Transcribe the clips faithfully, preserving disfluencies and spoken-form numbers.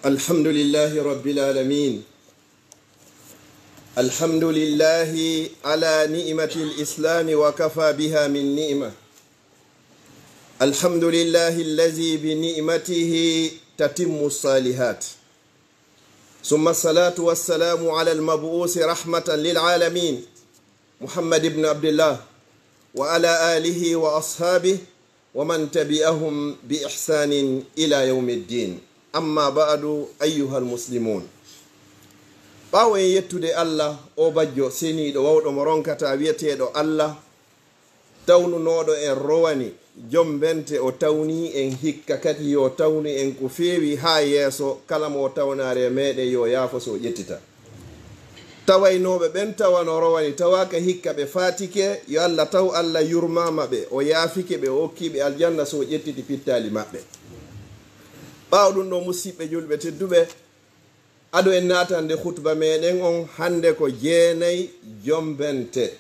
الحمد لله رب العالمين. الحمد لله على نعمة الإسلام وكفى بها من نعمة. الحمد لله الذي بنعمته تتم الصالحات. ثم الصلاة والسلام على المبعوث رحمة للعالمين محمد بن عبد الله وعلى آله وأصحابه ومن تبعهم بإحسان إلى يوم الدين. أما بعد، أيها المسلمون. Ɓaawo en yettude Allah, o bajjo seniiɗo wawɗo mo ronkataa, wiyeteeɗo Allah, tawnunooɗo en rowani, jombente o tawni en hikka, kadi yo tawnu en ko feewi haa yeeso, kala mo o tawnaare meɗen yo yaafo so o ƴettita. Tawaynooɓe ɓen tawa no rowani, tawaaka hikka ɓe faatike, yo Allah taw Allah yurmaama ɓe, o yaafike ɓe, o okki ɓe aljanna so o ƴettiti pittaali maɓɓe. Ɓaawo ɗum ɗo, musiɓɓe julɓe tedduɓe, ado en naatande khutba meɗen on hannde ko jeenay jombente.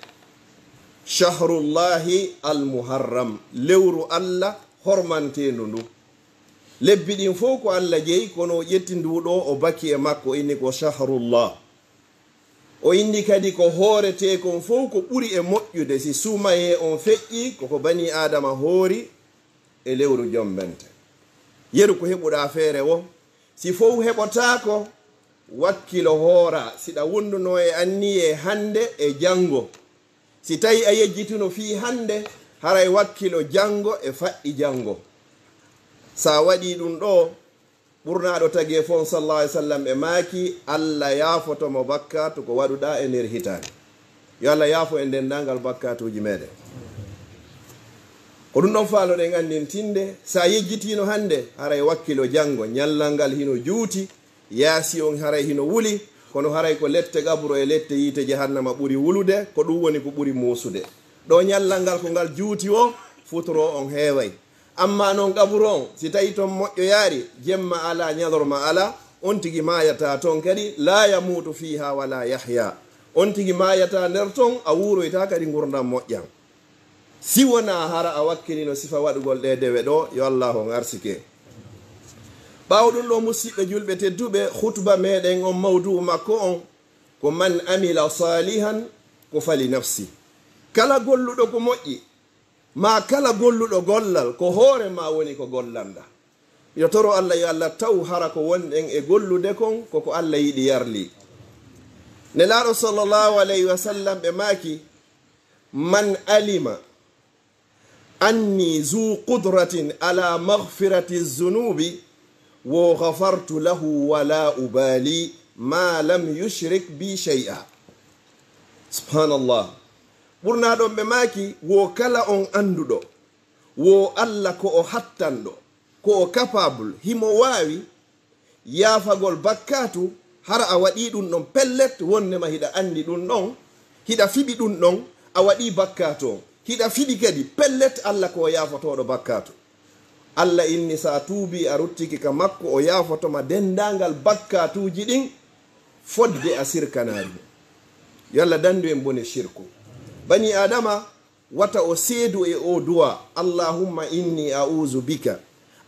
Shahrullahi al-Muharram, lewru Allah hormanteendu ndu. Lebbi ɗin fow ko Allah jeyi, kono o ƴetti ndu ɗo, o baki e makko, o inni ko shahrullah. O inni kadi ko hooreteekon fow ko ɓuri e moƴƴude, si suumayee on feƴƴi, koko banii Aadama hoori e lewru jombente. Yeru ko heɓuɗaa feere wo, si fow heɓotaako, wakkilo hoora, siɗa wonduno e anniyee hannde e janngo. Si tawi a yejjitino fii hannde, haray wakkilo janngo e faɗɗi janngo. Sa waɗii ɗum ɗo, ɓurnaaɗo tagee fow, sallallahu alaihi wasallam, ɓe maaki, Allah yaafoto mo bakkaatu ko waɗuɗaa e nder hitaande. Yo Allah yaafo en denndaangal bakkaatuuji meɗen. Ko ɗum ɗon faaloɗen anndintinde, sa yejjitiino hannde, haray wakkilo janngo, ñallal ngal hino juuti, yaasi on haray hino wuli, kono haray ko lette qabru e lette yiite jahannama ɓuri wulude, ko ɗum woni ko ɓuri muusude. Ɗo ñallal ngal ko ngal juuti o, futuro on heeway. Amma non qabru on, si tawi ton moƴƴoyaari, jemma alaa, ñalorma alaa, on tigi maayataa ton kadi, laa yamuutu fiihaa walaa yahyaa. On tigi maayataa nder ton, a wuuroytaa kadi ngurndan moƴƴan. Si wonaa hara a wakkilino sifa waɗugol ɗee dewe ɗo, yo Allaahu on arsike. Ɓaawo ɗum ɗo, musiɓɓe julɓe tedduɓe, khutba meɗen on, mawduu makko on ko man amila saalihan ko fali nafsi. Kala golluɗo ko moƴƴi, maa kala golluɗo gollal, ko hoore maa woni ko gollanɗaa. Yo toro Allah, yo Allah taw hara ko wonɗen e gollude kon, ko ko Allah yiɗi yarli. Nelaaɗo sallallahu alayhi wa sallam ɓe maaki, man alima anni zu qudratin ala maghfirati zunubi, wo ghafartu lahu wala ubali ma lam yushrik bi shay'a. Subhanallah. Ɓurnaaɗo on ɓe maaki, wo kala on annduɗo, wo Allah ko o hattanɗo, ko o capable, himo waawi yaafagol bakkaatu, hara a waɗii ɗum ɗon pellet, wonnema hiɗa anndi ɗum ɗon, hiɗa fiɓi ɗum ɗon, a waɗii bakkaatu on, hiɗa fiɓi kadi, pellet, Allah ko o yaafotooɗo bakkaatu. Allah inni, sa tuubii, a ruttike ka makko, o yaafotoma denndaangal bakkaatuuji ɗin, fodde a sirkanaari mo. Yo Allah danndu en bone shirku. Banii Aadama, wata o seedu e o du'a, Allahumma inni a'uuzu bika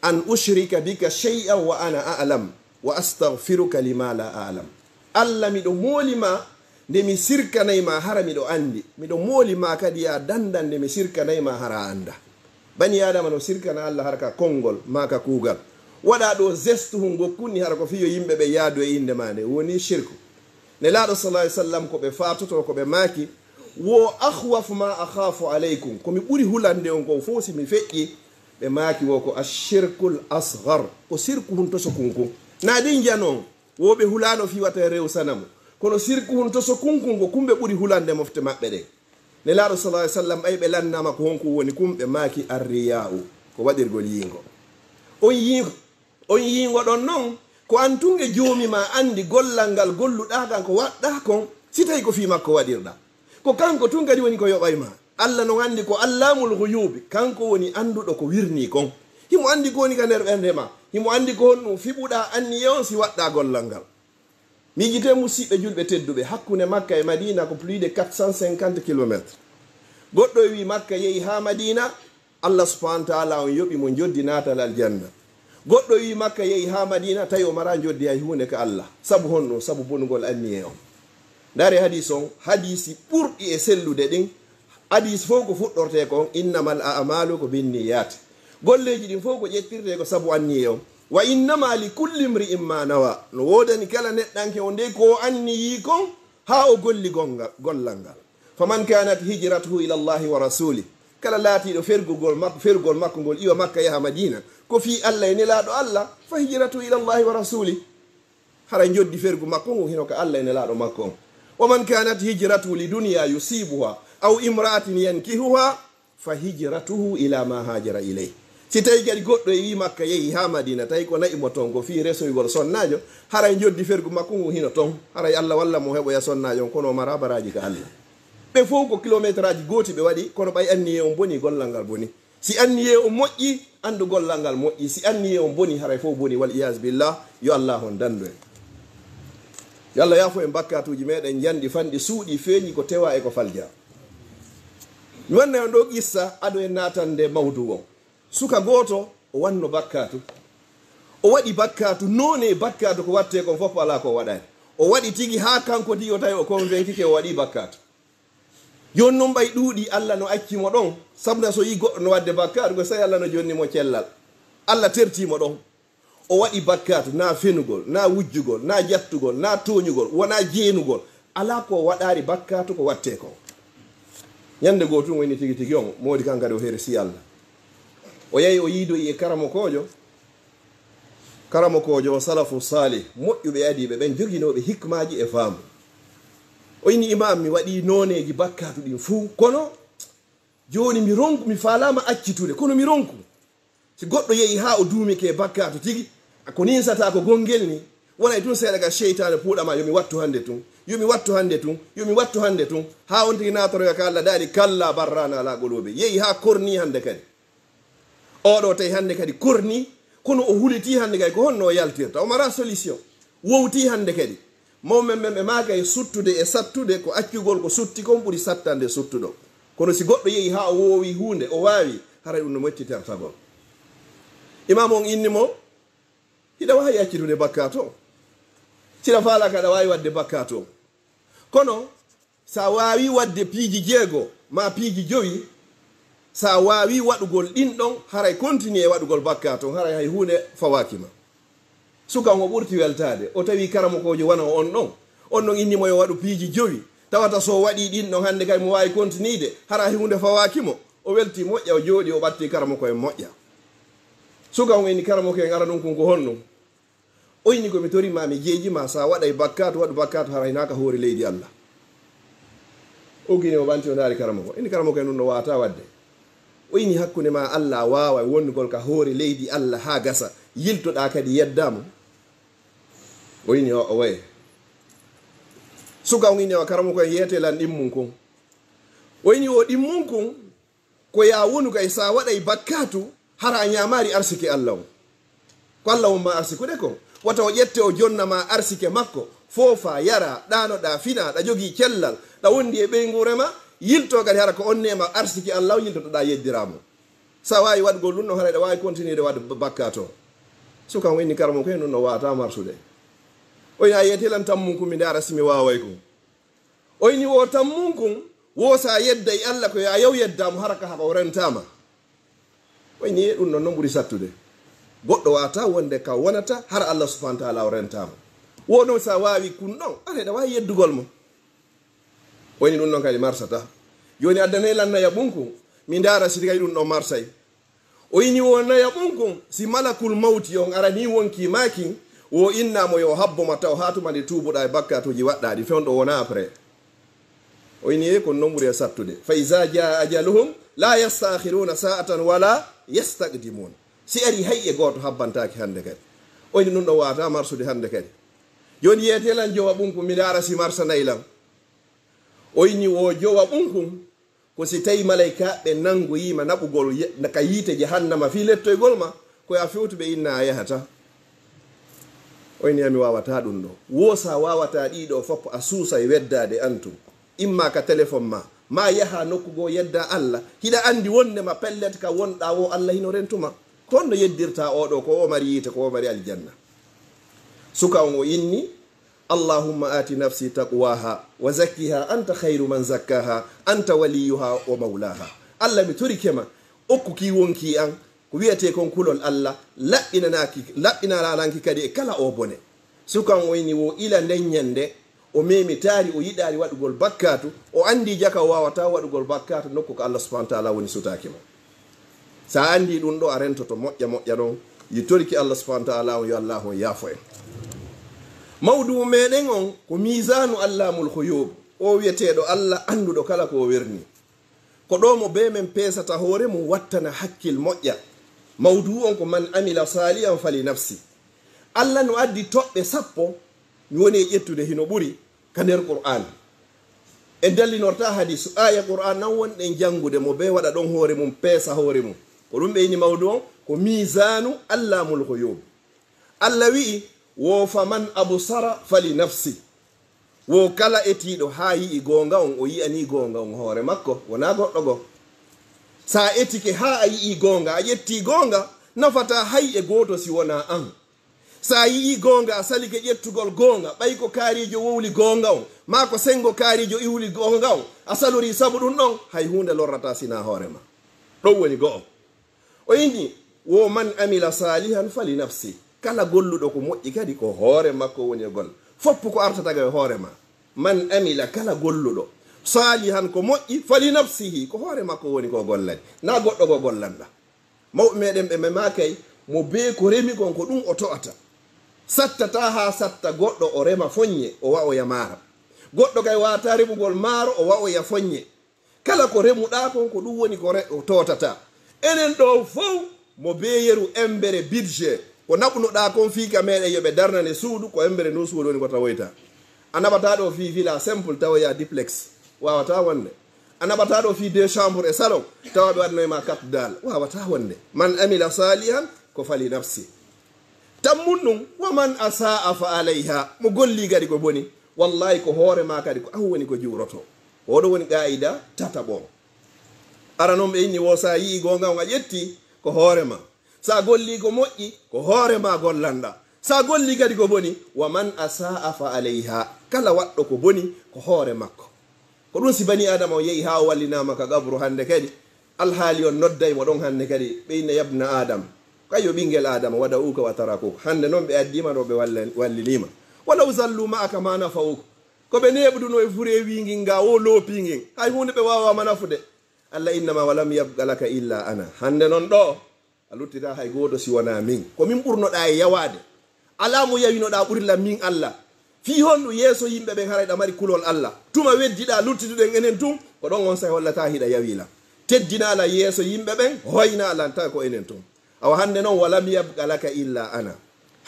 an ushrika bika shay'an wa ana a'lam, wa astaghfiruka lima la a'lam. Allah, miɗo mooli ma nde mi sirkanay ma hara miɗo anndi. Miɗo mooli ma kadi, ya danndan, nde mi sirkanay ma hara a annda. Banii Aadama no sirkana Allah hara ka konngol maa ka kuugal. Waɗa ɗo geste hun gokkunni hara ko fiyo yimɓe ɓe yaadu e innde ma nde, woni shirku. Nelaaɗo sallallahu alaihi wasallam ko ɓe faatoto, ko ɓe maaki, wo akhwafu ma akhafu alaykum, ko mi ɓuri hulande on kon fow si mi feƴƴi, ɓe maaki, wo ko ashirkul asghar, ko sirku hun toso kun kun. Na ɗin janon, wo ɓe hulano fii wata rew sanamu. Kono sirku hun toso kun kun ko kun ɓe ɓuri hulande mofte maɓɓe ɗen. Nelaaɗo sallallahu alaihi wasallam, ɓay ɓe lannama ko honko woni kun, ɓe maaki, arriya'u, ko waɗirgol yiingo. On yiingo, on yiingo ɗon non, ko an tun e Joomi ma anndi gollal ngal golluɗaa kan, ko waɗɗaa kon, si tawi ko fii makko waɗirɗaa. Ko kanko tun kadi woni ko yoɓay ma. Allah non anndi ko Allamul Ghuyubi, kanko woni annduɗo ko wirnii kon. Himo anndi ko woni ka nder ɓernde ma. Himo anndi ko honɗum fiɓuɗaa anniya on si waɗɗaa gollal ngal. Miijitee, musiɓɓe julɓe tedduɓe, hakkunde Makka e Madiina ko plus de quatre cent cinquante kilomètres. Goɗɗo e wii Makka yehi haa Madiina, Allah subhanahu wa ta'ala on yoɓi mo njoddi naatal aljanna. Goɗɗo wi Makka yehi haa Madina, tawi o mara njoddi hay huunde ka Allah. Sabu honɗum? Sabu bonugol anniye on. Ndaare hadis on, hadisi ɓurɗi e sellude ɗin. Hadis fof ko fuɗɗortee ko on, "Innamal a'malu ko binniyat." Golleeji ɗin fof ko ƴettirtee ko sabu anniye on. "Wa innama li kulli imri'in ma nawa." No woodani kala neɗɗanke on de ko o anniyi kon haa o golli gonga-, gollal ngal. "Faman kanat hijratuhu ila Allahi wa rasuli." Kala laatiiɗo fergugol makko, fergol makko ngol iwa Makka yaha Madina, ko fii Allah e Nelaaɗo Allah, "fa hijratuhu ila Allahi wa rasuli." Haray njoddi fergu makko ngun hino ka Allah e Nelaaɗo makko on. "Wa man kanat hijratuhu li dunya yusibuha aw imra'atin yankihuha fa hijratuhu ila ma hajara ilayh." Si tawi kadi goɗɗo e wi Makka yehi haa Madina, tawi ko na'i mo ton ko fii resoygol sonnaajo, haray njoddi fergu makko ngun hino ton. Haray Allah walla mo heɓoya sonnaajo on, kono o mara baraaji ka Allah. Ɓe fof ko kilometraaji gooti ɓe waɗi, kono ɓay anniye on boni, gollal ngal boni. Si anniye on moƴƴi, anndu gollal ngal moƴƴi. Si anniye on boni, haray fof boni, wal iyaazu billah. Yo Allah on dandu en. Yo Allah yaafo en bakkaatuuji meɗen, njanɗi fanɗi suuɗi feeñi ko tewa e ko falja. Mi wanna on ɗo qissa ado en naatande mawdu on. Suka gooto o wanno bakkaatu. O waɗi bakkaatu, noone bakkaatu ko wattee kon fof alaa ko o waɗaani. O waɗi tigi haa kanko tigi o tawi o convaincu ke o waɗi bakkaatu. Jooni non ɓay ɗuuɗi Allah no acci mo ɗon, sabu na so yi goɗɗo no waɗde bakkaatu, ko so tawi Allah no jonni mo cellal. Allah terti mo ɗon. O waɗi bakkaatu, na fenugol, na wujjugol, na jattugol, na tooñugol, wona jeenugol. Alaa ko o waɗaari bakkaatu ko wattee kon. Ñande gootun woni tigi tigi on, moodi kan kadi o hersi Allah. O yahi o yiidoyi e karamokoojo. Karamokoojo o salafu saalih, moƴƴuɓe adiiɓe ɓen joginooɓe hikmaaji e faamu. O inni, "Imaam, mi waɗii nooneeji bakkaatu ɗin fuu, kono jooni mi ronku, mi faalaama accitude, kono mi ronku. Si goɗɗo yehi haa o duumike bakkaatu tigi, ko ninsataa ko gongel ni, wonay tun seeɗa ka seytaane puuɗa ma, yo mi wattu hannde tun, yo mi wattu hannde tun, yo mi wattu hannde tun, haa on tigi naatoroya ka Allah daali, kalla barraana alaa quluubi." Yehi haa korni hannde kadi. Oɗo tawi hannde kadi korni, kono o huliti hannde kadi, ko honno o yaltirta? O mara solution. Wowti hannde kadi. Mawɓe men ɓe maaka e suttude e sattude, ko accugol ko sutti kon ɓuri sattande suttuɗo. Kono si goɗɗo yehi haa o woowi huunde, o waawi, haray ɗum no moƴƴi tertagol. Imaam on inni mo, "Hiɗa waawi accitude bakkaatu on. Si ɗa faala ka ɗa waawi waɗde bakkaatu on. Kono sa waawi waɗde piiji jeego maa piiji jowi, sa waawi waɗugol ɗin ɗon, haray continue e waɗugol bakkaatu on, haray hay huunde fawaaki ma." Suka on o ɓurti weltaade. O tawi karamokoojo wano on ɗon. On ɗon inni mo yo waɗu piiji jowi. Tawata so o waɗii ɗin ɗon hannde kay mo waawi continue de, hara hay huunde fawaaki mo. O welti moƴƴa, o jooɗi, o ɓatti karamoko en moƴƴa. Suka on inni, "Karamoko en, ara ɗum kun ko honɗum?" O inni, "Ko mi tori ma, mi jeeji ma, sa waɗay bakkaatu, waɗu bakkaatu, hara hinaa ka hoore leydi Allah." O gini, o ɓanti, o ndaari karamoko. Inni, "Karamoko en, ɗum no waata waɗde." O inni, "Hakkunde ma Allah, a waawa wonnugol ka hoore leydi Allah haa gasa, yiltoɗaa kadi yeddaa mo?" O inni, "O, o waye." Suka on inni, "O karamoko en, yeete lan ɗimmun kun." O inni, "O ɗimmun kun, ko yaa wonu kay sa waɗay bakkaatu, hara a ñaamaari arsike Allah on. Ko Allah on ma arsikude kon. Wata o ƴette o jonna ma arsike makko, foofa, yara, ɗaanoɗaa, fina, ɗa jogii cellal, ɗa wondi e ɓeynguure ma, yilto kadi hara ko on neema arsike Allah on yiltotoɗaa yeddiraa mo. Sa waawi waɗugol ɗum ɗon, haray ɗa waawi continuer de waɗde ba-, bakkaatu on." Suka on inni, "Karamoko en, ɗum ɗon waata marsude." O inni, "A yeete lan tammun kun, mi ndaara si mi waaway kun." O inni, "Wo tammun kun, wo sa yedday Allah ko yaa yaw yeddaa mo, hara ka haka o rentaama." O inni, "E ɗum ɗon non ɓuri sattude. Goɗɗo waata wonde ka wonata, hara Allah subhanahu wa ta'ala o rentaama. Wo non sa waawi kun ɗon, aray ɗa waawi yeddugol mo." O inni, "Ɗum ɗon kadi marsata. Jooni addanee lan naya ɓun kun, mi ndaara si kadi ɗum ɗon marsay." O inni, "Wo naya ɓun kun, si malakul mawti on aranii wonki maaki, wo inna mo yo habbo ma taw haa tuma nde tuubuɗaa e bakkaatuuji waɗɗaa ɗi fewndo wona après." O inni, "E kon non ɓuri e sattude. Fa iza jaa ajaluhum la yasta'khiruna sa'atan wala yastaqdimun." Si ari hay e gooto habbantaaki hannde kadi. O inni, "Ɗum ɗon waata marsude hannde kadi. Jooni yeete lan jowa ɓun kun, mi ndaara si marsanay lan." O inni, "Wo jowa ɓun kun, ko si tawi malaykaaɓe nanngoyii ma naɓugol ye-, ka yiite jahannama fii lettoygol ma, ko yaa fewtu ɓe inna a yahata." O inni, "Mi waawataa ɗum ɗoo. Wo sa waawataa ɗii ɗoo fof, a suusay weddaade an tun. Imma ka telefon ma, maa yaha nokku goo yeddaa Allah. Hiɗa anndi wonde ma pellet ka wonɗaa wo Allah hino rentu ma. Ko honno yeddirta oɗo ko o mari yiite, ko o mari aljanna? Suka on o inni, "Allahumma ati nafsi taqwaha wa zakkiha anta khayru man zakkaha anta waliyuha wa maulaha." Allah, mi torike ma, okku ki wonki an ko wiyete kon kulol Allah, laɓɓinanaki, laɓɓinananki kadi e kala o bone. Suka on o inni wo ila nden ñande, o memi taari, o yiɗaari waɗugol bakkatu, o andi jaka o wawata waɗugol bakkatu nokku ko Allah subhanahu wa ta'ala woni sutaki mo. Sa andi ɗum ɗo, a rentoto moƴƴa moƴƴa ɗon, yittorki Allah subhanahu wa ta'ala on, yo Allah on yaafo en. Mawdu meɗen on ko Mizanu Allamul Ghuyub, o wiyeteɗo Allah anduɗo kala ko o werni. Ko ɗo mo be men pesata hoore mum wattana hakkil moƴƴa. Mawdu on ko man amila salihan fali nafsi. Allah no addi toɓɓe sappo, mi woni e ƴettude hino ɓuri ka nder Qur'an. En dallinorta hadisu, aya Qur'an nan wonɗen jangude mo be waɗa ɗon hoore mum, peesa hoore mum. Ko ɗum ɓe ini mawdu on, ko Mizanu Allamul Ghuyub. Allah wi'i, wo faman absara fali nafsi. Wo kala etiiɗo haa yi'i goonga on, o yi'anii goonga on hoore makko, wonaa goɗɗo goo. So a etike haa a yi'ii goonga, a ƴettii goonga, nafataa hay e gooto si wonaa an. So a yi'ii goonga, a salike ƴettugol goonga, ɓay ko kaariijo wowli goonga on, maa ko senngo kaariijo iwli goonga on, a salorii sabu ɗum ɗon, hay huunde lorrataa sinaa hoore ma. Ɗon woni go'o. O inni, wo man amila salihan fali nafsi. Kala golluɗo ko moƴƴi kadi ko hoore makko woni e golla. Foppu ko artata ga e hoore ma. Man amila, kala golluɗo, salihan, ko moƴƴi, fali nafsihi, ko hoore makko woni ko gollani. Na goɗɗo goo gollanɗa. Mawɓe meɗen ɓe mema kay, mo bee ko remi kon ko ɗum o to'ata. Sattata haa satta goɗɗo o rema foññe, o wa'oya maaro. Goɗɗo kay wata remugol maaro, o wa'oya foññe. Kala ko remuɗaa kon, ko ɗum woni ko re-, o tootata. Enen ɗo fow, mo bee yeru embere budget, ko naɓunoɗaa kon fii ka meɗen yo ɓe darnane suudu, ko embere ndun suudu woni ko tawoyta. A naɓataa ɗo fii villa simple tawoya duplex. Waawataa wonde. A naɓataa ɗo fii deux chambres e salon, tawa ɓe waɗnoy ma quatre dalle. Waawataa wonde. Man amila salihan, ko fali nafsi. Tammun ɗum, wa man asaa fa alayha. Mo golli kadi ko boni, wallahi ko hoore ma kadi ko an woni ko juuroto. Oɗo woni qaa'ida tataɓo. Ara non ɓe inni wo sa yi'i goonga on a ƴetti ko hoore ma. Sa golli ko moƴƴi ko hoore ma gollanɗa. Sa golli kadi ko boni, wa man asaa fa alayha. Kala waɗɗo ko boni ko hoore makko. Ko ɗum si bani Adama on yehi haa o wallinaama ka qabru hannde kadi, alhaali on nodday mo ɗon hannde kadi, ɓe inna yabna Adam. Ko ayyo ɓinngel Adama, wada uka wa tarakuka. Hannde non ɓe addiima ɗo ɓe wallan-, walliniima. Walaw zallu ma'aka ma nafa'uka. Ko ɓe neeɓduno e fure wiingin nga wo loopingin. Hay huunde ɓe waawaama nafude. Allah innama walam yabqa laka illa ana. Hannde non ɗo, a luttita hay gooto si wonaa min. Ko min ɓurnoɗaa e yawaade. Alaa mo yawinoɗaa ɓuri lan min Allah. Fii honɗum yeeso yimɓe ɓen haray ɗa mari kulol Allah? Tuma weddiɗaa luttiduɗen enen tun, ko ɗon on say hollata hiɗa yawi lan. Teddinaa lan yeeso yimɓe ɓen, hoynaa lan tawi ko enen tun. Awa hannde non, walam yabqa laka illa ana.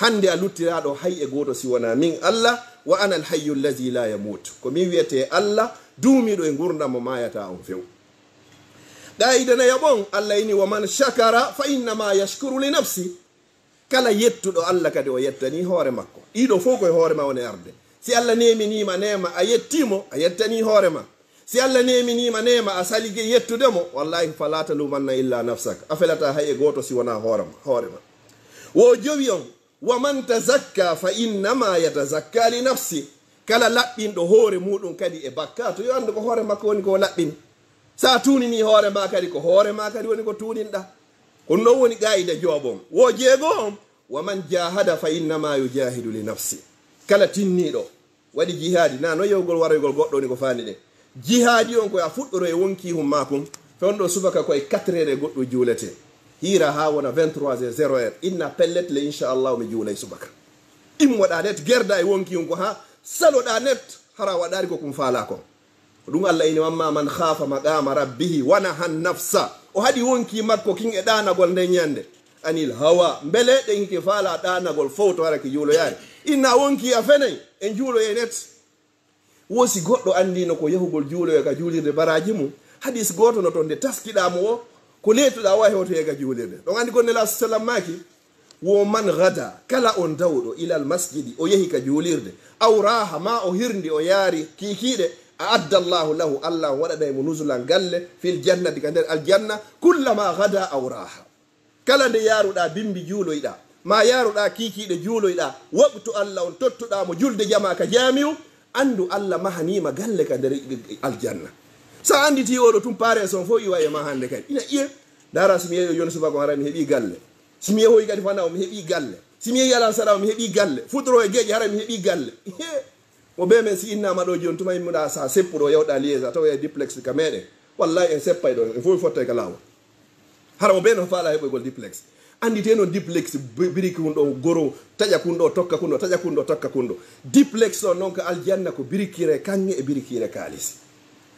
Hannde a luttiraaɗo hay e gooto si wonaa min Allah, wa ana alhayyu allazi la yamut. Ko min wiyetee Allah, duumiiɗo e ngurndan mo maayataa on few. Qaa'ida nayaɓo on, Allah ini, wa man shakara fa innama yashkuru li nafsi. Kala yettuɗo Allah kadi o yettanii hoore makko. Ɗiɗo fow koye hoore ma woni arde. Si Allah neeminiima neema a yettii mo, a yettanii hoore ma. Si Allah neeminiima neema a salike yettude mo, wallahi fala talumanna illa nafsak. A felataa hay e gooto si wonaa hoore ma, hoore ma. Wo jowi on, wa man tazakka fa innama yatazakka li nafsi. Kala laɓɓinɗo hoore muuɗum kadi e bakkaatu, yo anndu ko hoore makko woni ko o laɓɓini. Sa tuunini hoore ma kadi, ko hoore ma kadi woni ko tuuninɗa. Ko ɗum ɗon woni qaa'ida joobon. Wo jeego on, wa man jahada fa innama yujahidu li nafsi. Kala tinniiɗo waɗi jihaadi, na no yewgol waroygol goɗɗo woni ko faani ɗen. Jihaadi on ko a fuɗɗoro e wonkii hum maakun, fewndo subaka ko e quatre heures e goɗɗo juulete. Hiira haa wona vingt-trois heures, zéro heure. Inna pellet le, inchallahu, mi juulay subaka. Immoɗa net, gerda e wonkii hum ko haa saloɗa net, hara waɗaari ko kum faalaa kon. Ko ɗum Allah ini, "Wa amma man khafa maqama rabbihi wa naha nafsa." O haɗi wonkii makko kin e ɗaanagol nden ñande. Anil hawa, mbele ɗen hike faala ɗaanagol fow to haraki juuloyaari. Inna wonkii a fenay, en juuloyay net. Wo si goɗɗo anndino ko yahugol juuloya ka juulirde baraaji mum, hadis gooto no ton nde taskiɗaa mo o, ko leetuɗaa o wawi hewtoyay ka juulirde. Ɗon anndi ko Nelaaɗo sallam maaki, Wo man gada, kala on dawɗo, ilal masjidi, o yehi ka juulirde, aw raaha, ma o hirndi, o yaari kiikiiɗe, a adda Allahu lahu, Allah on waɗanay mo nuzulan galle, fil jannati, ka nder aljanna, kullama gada aw raaha. Kala nde yaaruɗaa bimbi juuloyɗaa, maa yaaruɗaa kiikiiɗe juuloyɗaa, waqtu Allah on tottuɗaa mo julde jamaa ka jaamiu, anndu Allah mahaniima galle ka nder aljanna. Sa annditi oɗo tun pares on fof iwa e ma hannde kadi. Ina iye, ndaara si mi yehi o yoni subaka on haray mi heɓi galle. Si mi yehoyi kadi fana o mi heɓi galle. Si mi yehi alansara o mi heɓi galle. Futuro e geeƴe haray mi heɓi galle. Mo be men si innama ɗo joni tuma immuɗa sa seppuɗo yawɗa liesa tawa e duplex ka meɗen. Wallahi en seppay ɗo en fof fottay ka lawol. Hara mo be no faala heɓoygol duplex. Andite noon duplex bi- biriki hun ɗo goro taƴa kun ɗo tokka kun ɗo taƴa kun ɗo tokka kun ɗo. Duplex on noon ko aljanna ko birikire kanŋe e birikire kaalisi.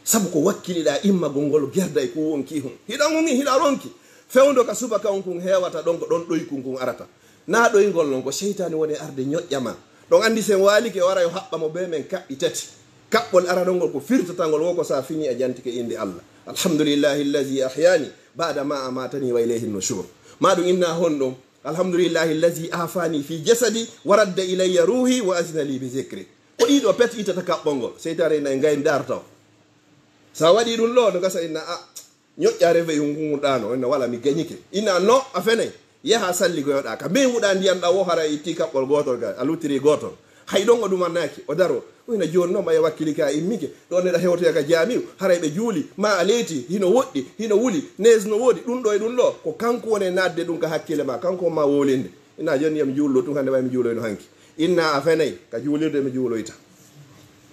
Sabu ko wakkiliɗa immagol ngol gerda e ko wonki hun. Hiɗa ŋuŋi hiɗa ronki. Fewndo ka subaka on kun heewata ɗon ko ɗon ɗoykun kun arata. Na ɗoyngol non ko seytaani woni arde ñoƴƴa ma. Ɗon anndi sen waalike o ara yo haɓɓa mo bee men kaɓɓi tati. Kaɓɓol aranol ngol ko firtatangol wo ko sa fini a jantike innde Allah. Alhamdulillahi allazi ahyani ba'da ma amatani wa ilayhi nushur. Ma ɗum inna honɗum. Alhamdulillahi allazi afani fi jasadi wa radda ilayya ruhi wa azina li bi zikri. Ko ɗiɗo pet itata kaɓɓol ngol. Seytaane ina e ngayn darta o. Sa waɗi ɗum ɗo no gasa inna a ñoƴƴa réveil ngu ɗano ina wala mi gañike ina no a fenay. Yaha salligoyoɗa ka mbeywuɗa ndiyan ɗa wo hara itti kaɓɓol gotol ga a luttiri gotol. Hay ɗon o ɗumannaki o daro o ina joni noon ɓaya wakkili ka immike ɗo neɗa hewtoya ka jamiu haray ɓe juuli ma a leyti hino woɗɗi hino wuli nees no woodi ɗum ɗo e ɗum ɗo ko kanko woni e nadde ɗum ka hakkille ma kanko ma wolinde. Ina joni yami juulɗo tun hande way mi juuloyno hanki. Inna a fenay ka juulirde mi juuloyta.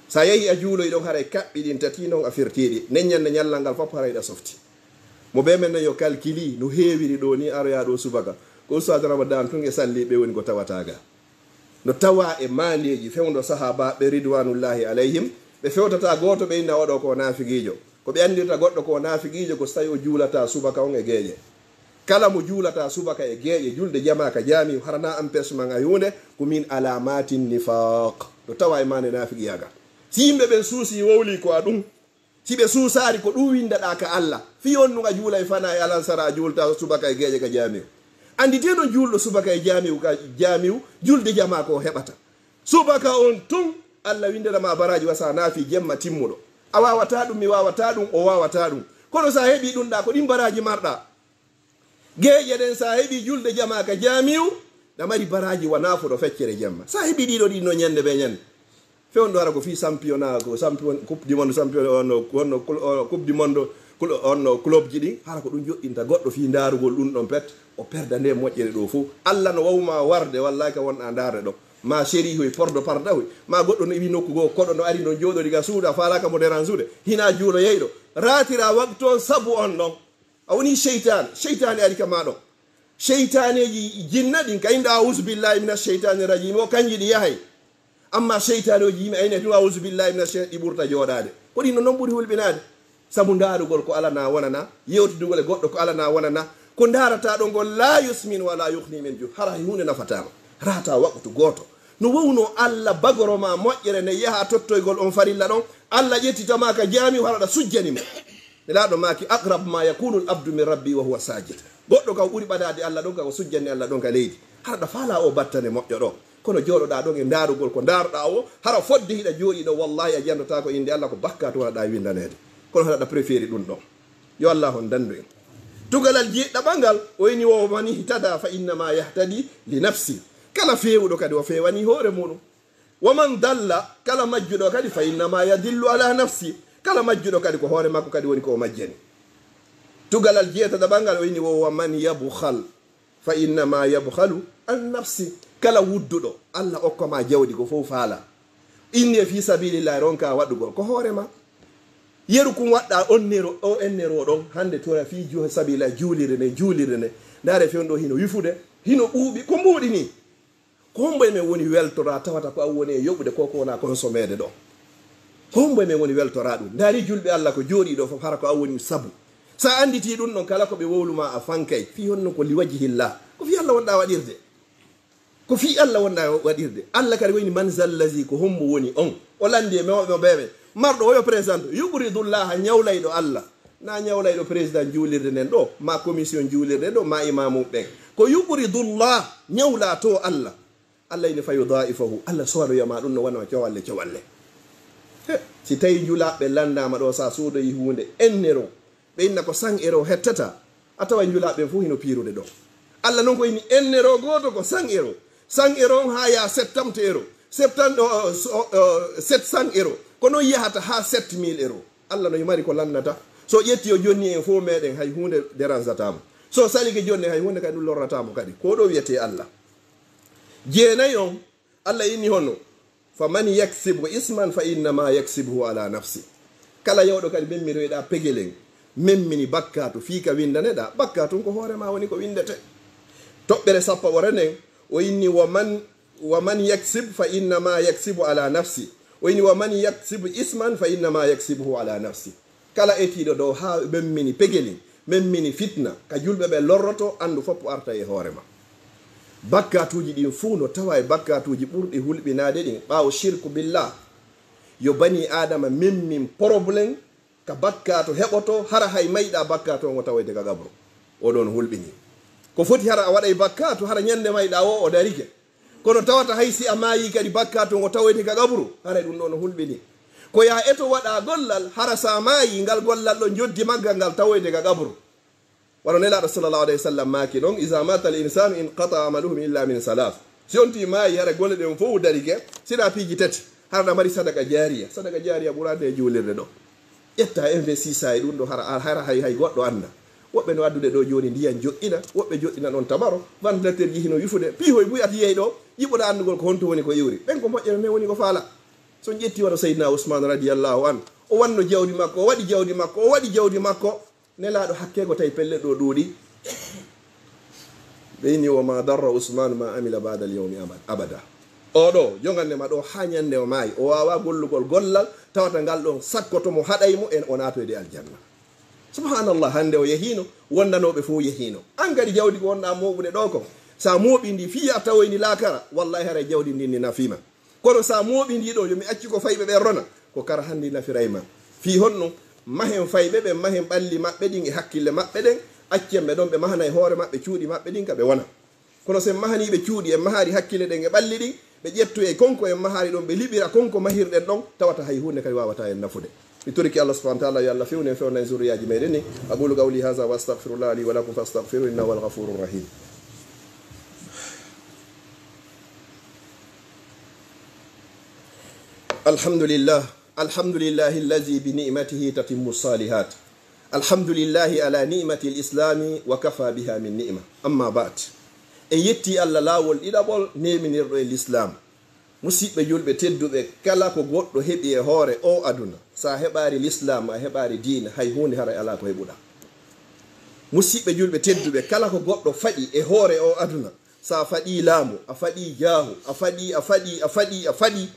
Sa yehi a juuloy ɗon haray kaɓɓi ɗin tati non a firtiɗi nden ñande ñallal ngal fop haray ɗa softi. Mo be men yo kalkili no heewiri ɗo ni aroya ɗo subaka. Ko ustad ramadan tun e salli ɓe woni ko tawata ga. No tawa e maandeeji fewndo sahaabaaɓe ridwanullahi alayhim. Ɓe fewtata gooto ɓe inna oɗo ko naafigiijo. Ko ɓe anndirta goɗɗo ko naafigiijo ko so tawi o juulata subaka on e geeƴe. Kala mo juulata subaka e geeƴe julde jama ka jaami harana empêchement a huunde ko min alamatin nifaq. No tawa e maande naafigiyagal. Si yimɓe ɓen suusi wowli ko a ɗum. Si ɓe suusaari ko ɗum winndaɗaa ka Allah fii on nun a juula e fana e alansara a juulta subaka e geeƴe ka jaamiw. Annditee non juulɗo subaka e jaamiw ka jaamiw julde jamaa ko o heɓata. Subaka on tun Allah winndana ma baraaji wa sa naafi jemma timmuɗo. A waawataa ɗum mi waawataa ɗum o waawataa ɗum. Kono sa heɓii ɗum ɗa ko ɗin baraaji marɗa. Geeƴe ɗen sa heɓi julde jama ka jaamiu na mari baraji wa nafuɗo feccere jemma sa heɓi ɗiɗo ɗin no ñande be ñande. Fewndo hara ko fi championnat ko champion coupe du monde champion onno onno coupe du monde onno club ji ɗin hara ko ɗum joɗɗinta goɗɗo fi ndarugol ɗum ɗon pet. O perda nde moƴƴere ɗo fof allah no wawma warde wallaki a wonɗa ndarde ɗo ma sérihoy pordo pardahoy ma goɗɗo no iwi nokku goo koɗo no ari non joɗori ga suuda falaka mo deransude hina juulo yeyɗo ratira waktu on sabu on ɗon. A woni seytaane seytaane ari ka maa ɗon. Seytaaneeji jinna ɗin ka inɗa ausu billahi mina seytaani rajim o kanji ɗi yahay. Amma seytaaneeji yimi ayne tun ausu billahi mina seytaani ɗi ɓurta jooɗaade. Ko ɗin no non ɓuri hulɓinaade. Sabu ndaarugol ko alana wonana yewtidugol e goɗɗo ko alana wonana. Ko ndaarata ɗon ngol la yusmin wala yuhni min ju hara hay huunde nafataama. Rata waqtu gooto. No wowno allah bagoro ma moƴƴere nde yaha tottoygol on farilla ɗon. Allah ƴettitama ka jaamiu haraɗa sujjani mo. Nelaaɗo maaki aqrab ma yakunu l abdu min rabbi wa huwa sajid. Goɗɗo kam ɓuri ɓadaade allah ɗon ka ko sujjanni allah ɗon ka leydi. Haraɗa faala o battane moƴƴo ɗo. Kono jooɗoɗa ɗon e ndaarugol ko ndaaroɗa o hara fodde hiɗa jooɗi ɗo wallahi a jandotaako innde allah ko bakkaatu waraɗa windaneede. Kono haraɗa préféri ɗum ɗon. Yo allah on dandu en. Tugalal jeeɗɗaɓal ngal o ini wo man ihtada fa innama yahtadi li nafsi. Kala feewuɗo kadi o feewani hoore muɗum. Wa man dalla kala majjuɗo kadi fa innama yadillu ala nafsi. Kala majjuɗo kadi ko hoore makko kadi woni ko o majjani. Tugalal jeetata ɓangal o ini wo wa man yabhal fa innama yabhalu an nafsi. Kala wudduɗo allah okkoma jawdi ko fof faala. Inni e fi sabilillahi ronka waɗugol ko hoore ma. Yeru kun waɗɗa onnero o ennero ɗon hande tora fi sabilillahi juulirde nde juulirde nde. Ndaare fewndo hino wifude hino ɓuuɓi ko mbuuɗi ni. Ko hombo e men woni weltora tawata ko an woni e yoɓude ko ko wona consommeede ɗo? Ko hombo e men woni weltora ɗum? Ndaari julɓe Allah ko jooɗii ɗo fof hara ko an woni sabu. So a annditi ɗum ɗon kala ko ɓe wowluma a fankay fii honno ko li wajhillah ko fii Allah wonɗa waɗirde. Ko fii Allah wonɗa waɗirde. Allah kadi wayni man zallazi ko hombo woni on? O lanndi e mawɓe mo beeɓe marɗo oyo présente yuqridullaha ñawlayɗo Allah. Na ñawlayɗo président juulirde nden ɗo ma commission juulirde ɗo ma imamu ɓen ko yuqridullah ñawla to allah. Allah ine fa yudaifahu allah sowanoyama ɗum no wano cowalle cowalle. Si tawi njulaɓɓe landama ɗo sa sodoyi hunde ennero ɓe inna ko san ero hettata a tawa njulaɓɓen fof hino pirude ɗo. Allah noon ko inni ennero gooto ko cent euro. Cent euro on haa yaha septante euro. Septante, o, o, o, sept cents euro. Ko noon yahata haa sept mille euro. Allah no mari ko lannata. So ƴetti o jonni en fof meɗen hay huunde dérangeata mo. So salike jonni hay huunde kadi ɗum lorrata mo kadi. Ko ɗo wiyetee Allah. Jeenayi on, Allah inni hono, "Fa man yaksibu isman fa innama yaksibuhu ala nafsi." Kala yawɗo kadi memminoyɗa pegelen, memmini bakkatu fii ka windaneɗa, bakkatu on ko hoore ma woni ko windete. Toɓɓere sappo wora nden, o inni, "Wa man, wa man yaksib fa innama yaksibu ala nafsi." O inni, "Wa man yaksibu isman fa innama yaksibuhu ala nafsi." Kala etiiɗo dow haa memmini pegeli, memmini fitna, ka julɓe ɓe lorroto, anndu foppu arta e hoore ma. Bakkatuuji ɗin fuu no tawa e bakkatuuji ɓurɗi hulɓinaade ɗin ɓaawo shirku billah. Yo bani Aadama memmin problème ka bakkatu heɓoto, hara hay mayɗa bakkatu on o tawoyte ka qabru. O ɗon hulɓini. Ko foti hara a waɗay bakkatu, hara ñande mayɗa o, o darike. Kono tawata hay si a maayi kadi bakkatu ngo tawoyte ka qabru, haray ɗum ɗo no hulɓini. Ko ya eto waɗa gollal, hara sa maayi ngal gollal ɗo joddi maggal ngal tawoyte ka qabru. Wano Nelaaɗo sallallahu alayhi wa sallam maaki ɗon, "Iza mata al insanu inqata amaluhu illa min salas." Si on ti maayi, hara golle ɗen fof darike, sina piiji tati, hara ɗa mari sadaka jaariya. Sadaka jaariya ɓurade e juulirde ɗo. Ƴetta investisa e ɗum ɗo, hara, hara hay, hay goɗɗo annda. Woɓɓe no addude ɗo jooni ndiyan joɗɗina, woɓɓe joɗɗina ɗon tabaro, ventilateur ji hino wifude, piihoy buy ati yehi ɗo, yiɓuɗa anndugol ko honto woni ko iwri. Ɓen ko moƴƴere, men woni ko faala. So on ƴetti wano Seydina Ousmane radiyallahu anhu, o wanno jawdi makko, o waɗi jawdi makko, o waɗi jawdi makko, Nelaaɗo hakke ko tawi pelle ɗo ɗuuɗi. Ɓe inni, "Wa ma darra Ousmane ma amila ba'da al yawmi ama-, abada." Oɗo, jogande ma ɗo haa ñande o maayi, o waawa gollugol gollal, tawata ngal ɗon sakkoto mo, haɗay mo, en o naatoyde aljanna. Subhanallah, hannde o yehiino, wondanooɓe fof yehiino. An kadi jawdi ko wonɗa mooɓude ɗo kon, sa mooɓi ndi fii a tawoy ndi laakara, wallahi haray jawdi ndin ndi nafiima. Kono sa mooɓi ndi ɗo, yo mi accu ko fayɓe ɓen rona, ko kara hanndi nafiray ma. Fii honno? Mahen fayɓe ɓen, mahen ɓalli maɓɓe ɗin e hakkille maɓɓe ɗen, accen ɓe ɗon ɓe mahanay hoore maɓɓe cuuɗi maɓɓe ɗin ka ɓe wona. Kono sen mahanii ɓe cuuɗi, en mahaari hakkille ɗen e ɓalli ɗin, ɓe ƴettu e kon ko en mahaari ɗon, ɓe liɓira kon ko mahirɗen ɗon, tawata hay huunde kadi waawataa en nafude. Mi torike Allah subhanahu wa ta'ala, yo Allah fewnu en, fewna en zurriyaaji meɗen ni. Aqulu qawli hadha wa astaghfirullah li wa lakum fastaghfiruhu innahu huwal ghafurur rahim. Alhamdulillah. Alhamdulillahi allazi bi ni'matihi tatimmu salihat. Alhamdulillahi ala ni'mati al-islami wa kafa biha min ni'ma. Amma ba'd. En yetti Allah laawol ɗiɗaɓol neeminirɗo e Lislaam. Musiɓɓe julɓe tedduɓe, kala ko goɗɗo heɓi e hoore o aduna, sa heɓaari Lislaam, a heɓaari diina, hay huunde haray alaa ko heɓuɗa. Musiɓɓe julɓe tedduɓe, kala ko goɗɗo faɗi e hoore o aduna, sa faɗi laamu, a faɗi jaahu, a faɗi, a faɗi, a faɗi, a faɗi,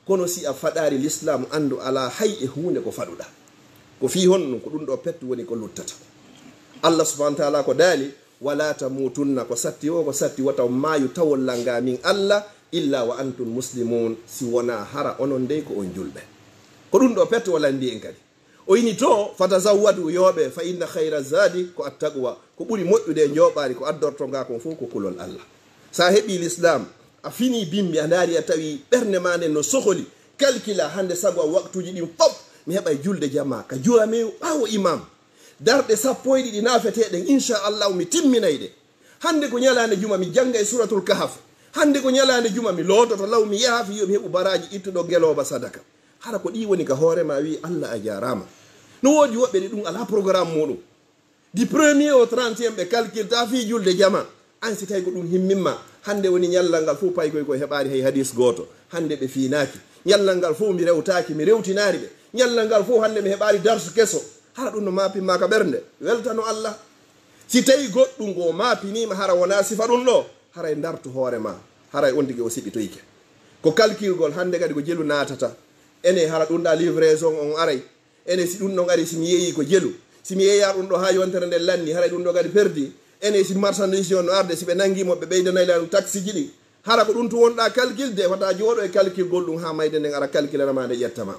kono si a faɗaari Lislaam, anndu alaa hay e huunde ko faɗuɗa. Ko fii honɗum? Ko ɗum ɗo pettu woni ko luttata. Allah subhanahu wa ta'ala ko daali, "Wala tamutunna," ko satti o, ko satti wata on maayu tawon langa min Allah, "illa wa antum muslimun," si wona hara onon dey ko on julɓe. Ko ɗum ɗo pettu o landi en kadi. O ini to, "Fatazawwadu," yooɓe, "fa inna khayra zadi ko attaqwa," ko ɓuri moƴƴude e njooɓaari ko addorto nga kon fof ko kulol Allah. Sa heɓi Lislaam, a fini bimbi, a ndaari a tawi ɓernde ma nden no sohli, kalkila hannde sago am waqtuuji ɗin fof, mi heɓay julde jama ka juwameewo ɓaawo imam. Darɗe sappo e ɗiɗi naafeteeɗen, inchallahu mi timminay ɗe. Hannde ko ñalaande juma, mi jannga e Suratul Kahf. Hannde ko ñalaande juma, mi loototo law, mi yaha fii yo mi heɓu baraaji ittuɗo ngelooba sadaka. Hara ko ɗi woni ka hoore ma, wii, "Allah a jaaraama." No woodi woɓɓe ɗi ɗum alaa programme muɗum. Du premier au trente et un ɓe calcule ta fii julde jama. An si tawi ko ɗum himmimma, hannde woni ñallal ngal fof paykoy ko heɓaari hay hadis gooto. Hannde ɓe fiinaaki. Ñallal ngal fof mi rewtaaki, mi rewtinaari ɓe. Ñallal ngal fof hannde mi heɓaari darsu keso. Hara ɗum no maapimma ka ɓernde. Weltano Allah. Si tawi goɗɗum ko maapiniima, hara wonaa sifa ɗum ɗo, haray ndartu hoore ma, haray on tigi o siɓitoyke. Ko kalkilgol, hannde kadi ko jelu naatata. Ene hara ɗum ɗa livraison on aray. Ene si ɗum ɗon ari, si mi yeeyi ko jelu. Si mi yeeya ɗum ɗo haa yontere nden lanni, haray ɗum ɗo kadi perdi. Ene si marchandise on no arde, si ɓe nangi mo, ɓe ɓeydanay lan taxi ji ɗi. Hara ko ɗum tun wonɗa calcul de, wata jooɗo e calcul gol ɗum haa mayde nden ara calcul ana ma nde ƴetta ma.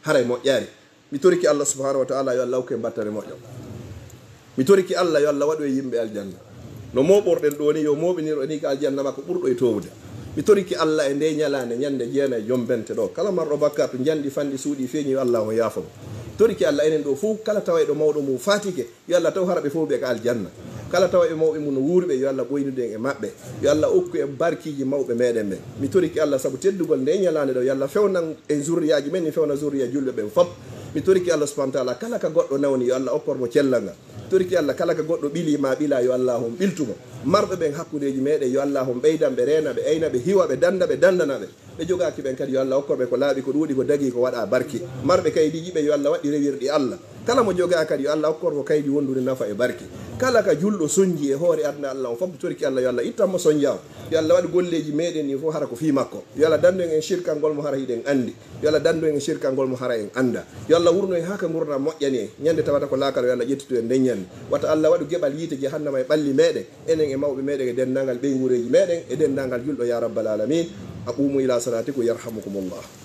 Haray moƴƴaari. Mi torike Allah subhanahu wa ta'ala yo Allah hokku en battane moƴƴo. Mi torike Allah yo Allah waɗu e yimɓe aljanna. No mooɓorɗen ɗo ni, yo mooɓinir en ni ka aljanna makko ɓurɗo e toowude. Mi torike Allah e nde ñalaande ñande jeenayi jombente ɗo. Kala marɗo bakkaatu njanɗi fanɗi suuɗi feeñi yo Allah on yaafo mo. Torike Allah enen ɗo fof kala tawayɗo mawɗo mum faatike, yo Allah taw hara ɓe fof ɓe ka aljanna. Kala tawa ɓe mawɓe mum no wuuri ɓe, yo Allah ɓoynude en e maɓɓe. Yo Allah okku en barkiiji mawɓe meɗen ɓe. Mi toriki Allah sabu teddugol nde ñalaande ɗo, yo Allah fewnan en zurriyaaji men, ni fewna zurriya julɓe ɓen fop. Mi toriki Allah subhanahu wa taala, kala ka goɗɗo nawni, yo Allah okkor mo cellal ngal. Mi toriki Allah, kala ka goɗɗo ɓili ma ɓila, yo Allah on ɓiltu mo. Marɓe ɓen hakkundeeji meɗen, yo Allah on ɓeydan ɓe, reena ɓe, ayna ɓe, hiwa ɓe, danda ɓe, dandana ɓe. Ɓe jogaaki ɓen kadi, yo Allah okkor ɓe ko laaɓi, ko ɗuuɗi, ko dagi, ko waɗa barke. Marɓe kaydiiji ɓe, yo Allah waɗɗi rewirɗi Allah. Kala mo jogaa kadi, yo Allah okkor mo kaydi wondude nafa e barke. Kala ka julɗo sonji e hoore aduna Allah on fof, mi toriki Allah, yo Allah ittan mo sonja on. Yo Allah waɗ golleeji meɗen ni fof hara ko fii makko. Yo Allah dandu en e sirkangol mo hara hiɗen andi. Yo Allah dandu en e sirkangol mo hara en anda. Yo Allah wurno en haa ka ngurndan moƴƴani en. Ñande tawata ko laakara, yo Allah ƴettitu en nden ñande. Wata Allah waɗu geɓal yiite jahannama e ɓalli meɗen, enen e mawɓe meɗen e denndangal ɓeynguureeji meɗen e denndangal julɗo, ya rabbal alamin. A qumu ila salatikum yarhamukumullah.